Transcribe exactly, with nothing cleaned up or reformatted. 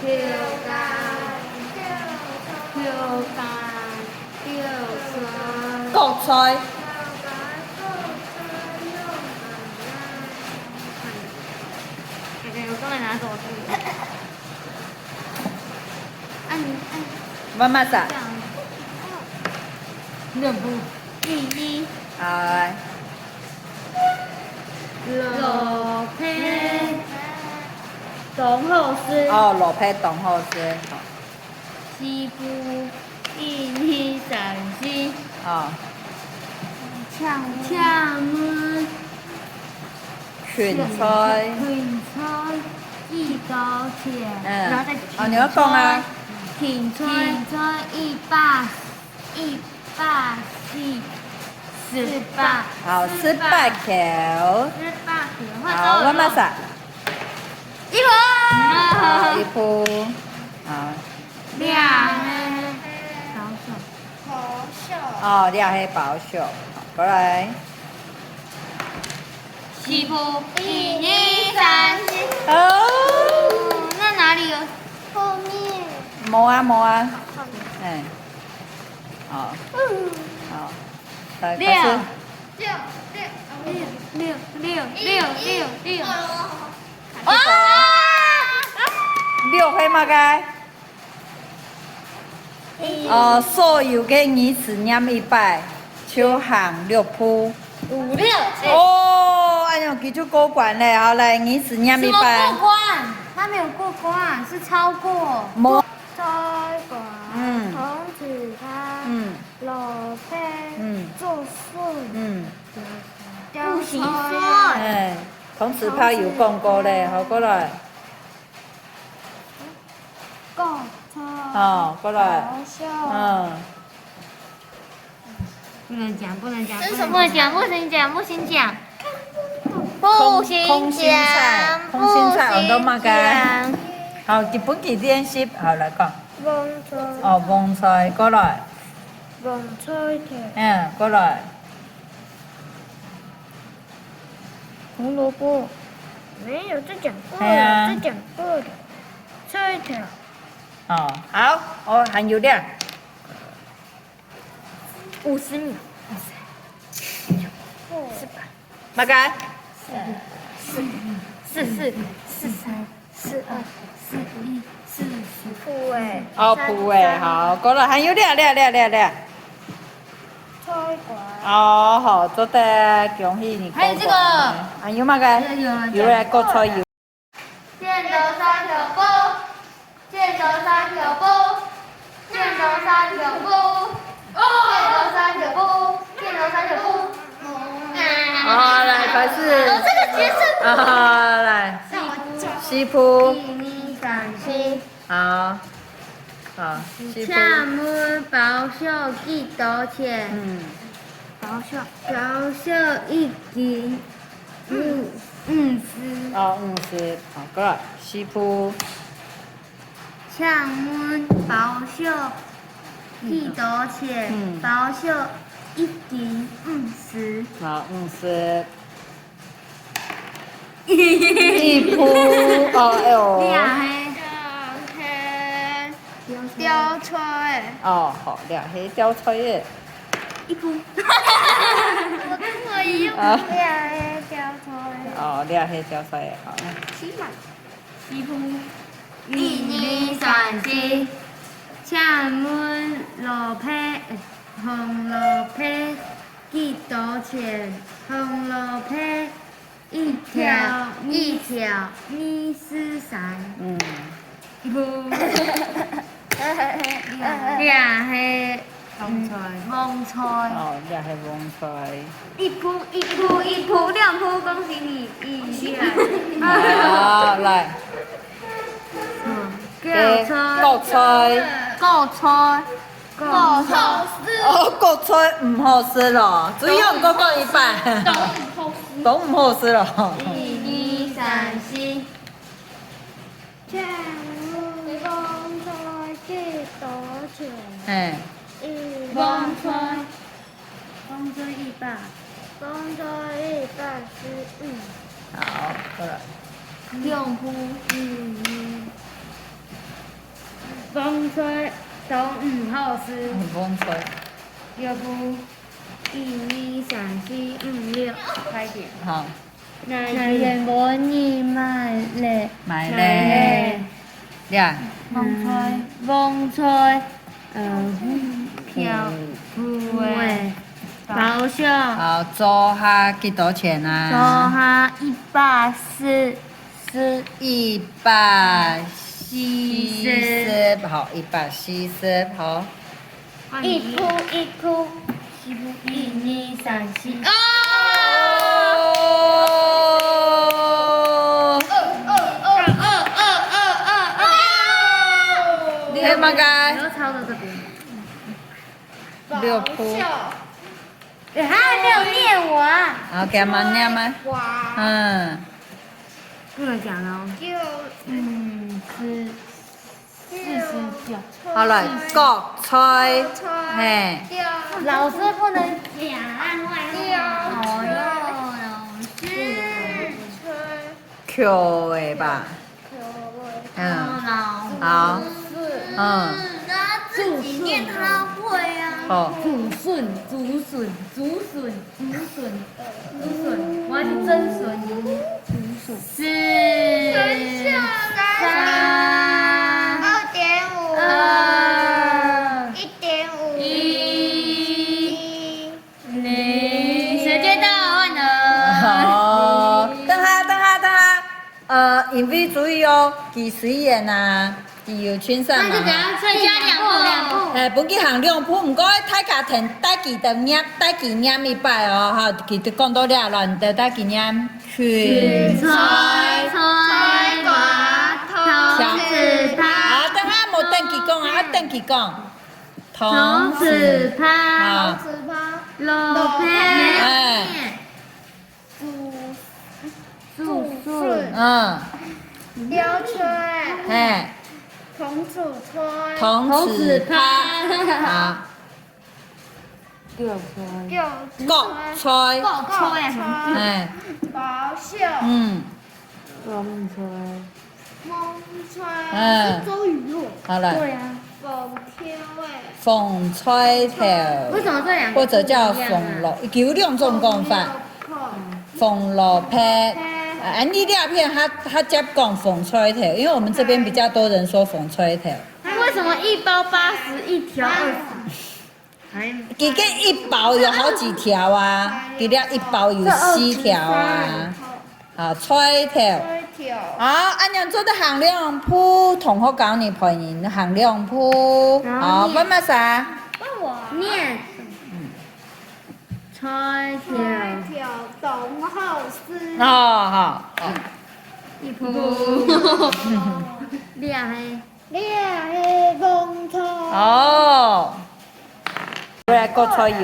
豆乾、豆乾、豆菜。國菜。我刚才拿走了。按按妈妈啥？这样。两步。第一，好，来。蘿蔔，当好食。哦，蘿蔔当好食。好。西部，一二三四，哦，请请问。芹菜。芹菜几多钱？嗯然后再哦你要讲啊。芹菜，芹菜一百，一百四，四百。好，四百块。四百块。好，我马上。一百。好，一步。好。两个。哦，你也係包小。好，过来。西部，一二三四。哦。那哪里有？后面。无啊，无啊。哎。哦。好。来，六开始。六六六六六六六。啊！六係么个？哦，所有个語詞念一擺，就行六步。五六。哦，哎呦，佢就過關了。好，來，語詞念一擺。什么过关？他没有过关，是超过。無。菜瓜，嗯红薯汤，嗯萝卜，嗯竹筍，嗯，不行哎，同時拍有講過咧，好，過來。过菜，哦，過來。好笑。嗯。不能讲，不能讲，这是什么？不能讲，不能讲，不行讲。空空心菜，空心菜，我都嘛个。好，基本佢練習，好，來講。蕹菜，哦，蕹菜，過來。蕹菜头，嗯，過來。红萝卜。没有，这讲过哎呀了，这讲过了。菜头。哦，好，哦，還有咧。五十秒。麼个？四四四三四二四一四十。普洱。哦，普洱，好，過來，還有咧，咧，咧，咧，咧。菜瓜。哦，好，做得，恭喜你。還有這個。還有麼个？這個有了有咧，國菜有。剪刀石頭布，剪刀石頭布，剪刀石頭布，剪刀石頭布，剪刀石頭布。好，來，開始。哦，這個結束。啊，來，西部。一二三四。好，好，西部。請問包小幾多錢？嗯，包小，包小一斤五五十。哦，五十，好，過來，西部。請問包小幾多錢？嗯包小一斤五十。好，五十。一步，哦，哎呦。你也係。吊菜。哦，好，你也係吊菜耶。一步。我跟我一樣。啊。你也係吊菜。哦，你也係吊菜耶，好。起碼。一步。一二三四。請問蘿蔔，紅蘿蔔幾多錢？紅蘿蔔。 一條，一條，二四三。嗯。一步。這係蕹菜。蕹菜。哦，這係蕹菜。一步，一步，一步，兩步，恭喜你，一條。好，來。嗯，誒，國菜。國菜。 國菜。哦，國菜毋好食咯，只有國講一半。都毋好食。都毋好食咯。一二三四。請問蕹菜幾多錢？嘿，一蕹菜。蕹菜一百。蕹菜一百十五。好，過來。兩步。嗯。菜都毋好食。嗯，黃菜。要不，一、二、三、四、五、六，快點。好。若然無人買咧。買咧。買咧。呀。黃菜。嗯，黃菜，呃，漂浮个包粟。好，做下幾多錢啊？做下一百四。 是一百四十，好，一百四十，好。一箍一箍，是不是？一、二、三、四。哦！你係麼个？你要抄到這邊。六箍。哎，他還沒有念完。好，給他們念嗎？哇。嗯。 不能講了哦。九，嗯，十，四十九。好了，角菜，角菜，嘿。老師不能講爛話哦。哦喲，老師。Q的吧？嗯。哦，老師。好。嗯。嗯，那自己念他會啊。哦。竹筍，竹筍，竹筍。 竹筍，竹筍，我要去蒸筍。竹筍。四、三、二點五，二、一點五，一、零。時間到，換人。好，等下，等下，等下。 呃，因為注意哦，佢雖然啊，佢有親身嘛，那就給他再加兩步。兩步。哎，分佢行兩步，毋過大家聽，帶佢个念，帶佢念一擺哦，哈，佢就講到這了，你就帶佢念。芹菜、菜瓜、桃子、桃。好，等下無等佢講啊，啊，等佢講。桃子。桃子。好。蘿蔔。蘿蔔。哎。 竹，竹筍。嗯。吊菜。嘿。桐樹菜。桐樹菜。桐樹菜。好。吊菜。吊菜。角菜。角菜。嘿。包粟。嗯。黃菜。 黄菜。嗯。是周雨露。好了。對啊。紅豆欸。紅菜頭。為什麼這兩個不一樣啊？或者叫紅蘿，有兩種講法。紅蘿蔔。紅蘿蔔。啊，你這片他，他接講紅菜頭，因為我們這邊比較多人說紅菜頭。那為什麼一包八十，一條二十？ 佢个一包有好幾條啊，佢這一包有四條啊。好，菜頭。菜頭。好，恁樣做得行兩步，同學教你陪人行兩步。好，好，念。換麼儕？換我。念。嗯。菜頭。菜頭當好食。哦，好，好。一步。一步。這係。這係紅菜。哦。過來，過菜油。